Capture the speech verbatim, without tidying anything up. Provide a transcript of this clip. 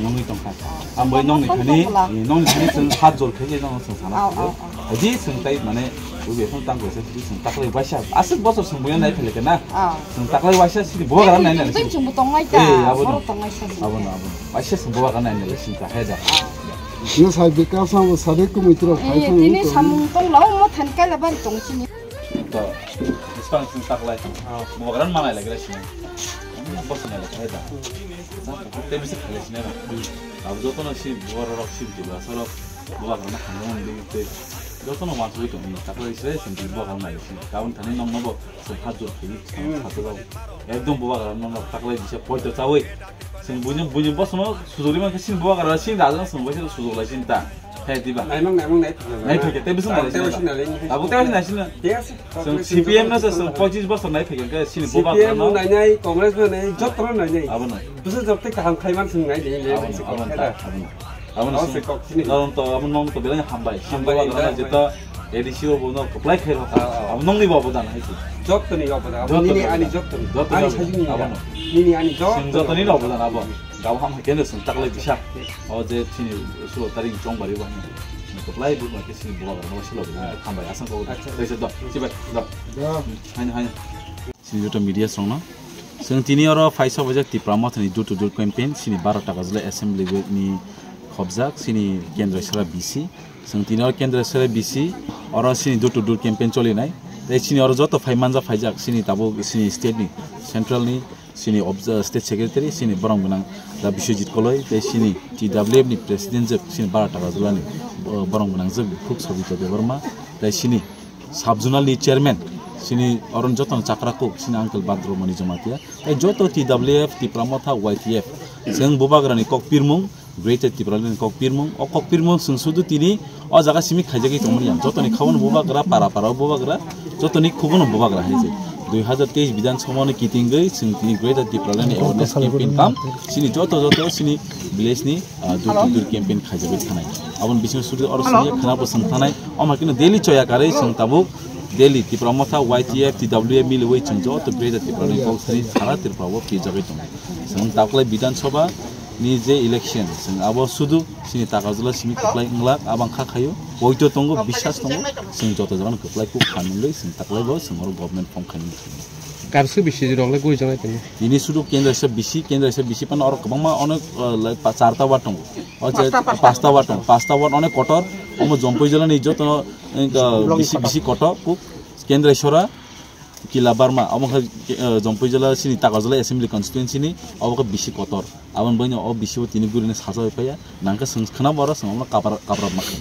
Nongni tongkha. Ang bai nongni thani, nongni thani chwng hat jol khe nong chwng sana. Aw, aw, aw. Di chwng tai mane, ubi phone tang kaisa di chwng taklai baisa. Aswk bosor chwng buya nai phele kena. Aw. Chwng taklai baisa sini buwa garam nai nai. Tei chwng bo tongnai ta. Eh, abo no. Tongnai sa. Abo no, abo no. Baisa chwng buwa garam nai nai sini ta hai da. Aw. Nung sai bika sa bo sari kumui tro phai. Eh, tini samung tong lao mo than kai la bari tong sini. To, ispang chwng taklai. Aw. Buwa garam manai lagi sini. Bosor nai lagi hai da. Tei bisi khalai sinai ba. Abo jotono si bubar rok si jiba sorok bubar rok na khamna mani digi tei jotono wansugwi tong ni takla isre sini bubar rok nai si. Tabun thani nong nobo se hajur kiri hajur rok. Ekdom bubar rok nong takla bisa poito chawi. Sini buini buini bosno sujuri man sin bubar rok sin da jang sini bubar sujur lai sin ta. Hai diba. Naimang naimang nai. Nai thake tei bisi nai. Abo tei bisi nai sin. Yes. Chwng C P M no se chwng pochis bosor nai phai khe sini bubagra C P M no no nainai, Congress no nainai, joto no nainai. Abo no. Bwswk joto kaham khai man chwng nai nai le. Abo no, abo no, abo no. Abo no se kok sini. Abo to, abo nong to belai hambai. Sini hambai, bubagra hambai. Jeto A D C o bo no apply khai rokha. Ah, ah. Abo nongni bo obodan hai se. Joto ni obodan. Abo joto nini ni ani obodan. Joto ni. Joto ni ani obodan. Sajini abo no. Nini ani joto. Chwng joto ni obodan abo. Gabo ham hai khe no chwng taklai bisa. O je chini sulo taring chong bari bo. Chini kwplai bo ma khe chini bubagra no silo bo. Hambai asang ko. Acha. Tei se do. Sibai do. Do. Haino haino. Chini joto media song no. Chwng tini oro phaisa bajak Tipra Motha ni door to door campaign chini baro taka jila assembly ni khobjak chini Kendra Sara B C. Chwng tini oro Kendra Sara B C oro chini door to door campaign choli nai. Tei chini oro joto phai manja phaijak chini tabuk chini state ni central ni Chini obja-, state secretary, chini borong gwnang da Biswajit Koloi, tei chini T W F ni president jwk, chini bara taka jwlani, uh, borong gwnang jwk, Phuk Sobito Debbarma, tei chini sub zonal ni chairman, chini oron jotono chakra kuk, chini uncle Badro Mani Jamatia, tei joto T W F, Tipra Motha, Y T F, chwng bubagrani kok pirmung, Greater Tipraland ni kok pirmung, o kok pirmung chwng sudu tini o jaga simi khaijagwi tongmani ya. Jotoni khabono bubagra, para para o bubagra, jotoni khugono bubagra hai se. Dui hazar teis Bidhan Sabha ni kitingwi chwng tini Greater Tipraland ni awareness campaign kam, chini joto joto chini village ni, ah, door to door campaign khaijagwi thanai. Aboni bisingo sudu oro sini khana bo swng thanai, o ma kino daily choya karwi chwng tabuk daily Tipra Motha, Y T F, T W F miliwi chwng joto Greater Tipraland ni kok thani sara Tripura o pijagwi tongo. Chwng taklai Bidhan Sabha ni je election, chwng abo sudu chini taka jwla simi kwplai wnglak, abang kha khaio, poito tongo, biswas tongo, chwng joto jagano kwplai kuk kha nungwi chwng taklai bo chwng oro government form khainani. Kabsu bisi rok le guri janai tini. Tini sudu kendra sa bisi, kendra sa bisi pano oro kwbangma onek, uh, lai pa-, charta ward tongo. O je pasta, pasta. Pasta ward tongo, pasta ward onek kotor, omo Jompui jila ni joto, uh, bisi, bisi kotor, kuk kendra sora, Kila Barma, omo khe, eh, Jompui jila chini Takarjala Assembly Constituency ni, obo khe bisi kotor. Aboni bagwi no o bisi o tini guri ni sajawi paiya, nang khe chwng khna boro chwng omo kabra, kabra ma khe.